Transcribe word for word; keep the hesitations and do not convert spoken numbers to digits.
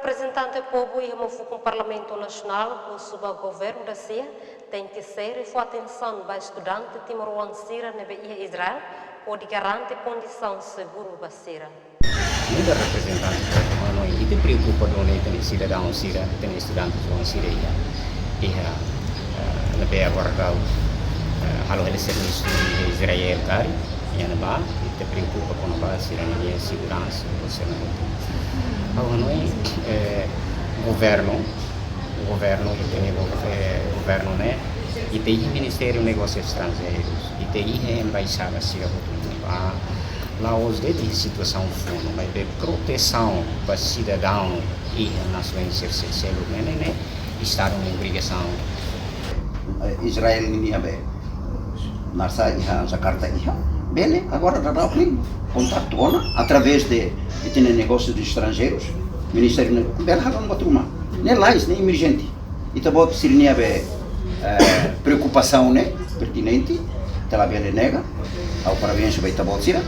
Reprezentante povu iha Mufukun Parlamentu Nasionál husu ba governu da-sia tenke sei fó atensaun ba estudante timoroan sira ne'ebé iha Israel, hodi garante kondisaun seguru ba sira. Nu'udar reprezentante povu, ita preokupa ho ita-nia sidadaun sira, ita-nia estudante joven sira iha, iha, eh, ne'ebé agora daudaun, eh, halo hela sira-nia estudu iha Israel karik, iha ne'ebá, ita preokupa kona-ba sira-nia seguransa, ou sira-nia. Ha'u hanoin, eh, governu, governu, ita-nia go-, eh, governu ne'e, ita iha Ministériu Negósius Estranjeirus, ita iha embaixada sira hotu ne'ebá, la'ós de'it iha situasaun funu, maibé protesaun ba sidadaun iha nasaun sira seluk ne'e, ne'e, ne'e Estadu nia obrigasaun. Eh, Israel ninia be, nasaun iha Jakarta iha, bele, agora daudaun ne'e kontaktu ona, através de, ita-nia Negósius Estranjeirus, Ministériu ne'e, bele halo ona buat ruma. Ne'e lalais, ne'e emerjente. Ita-boot sira-nia be, eh, preokupasaun ne'e pertinente, ita labele nega, ha'u parabéns ba ita-boot sira.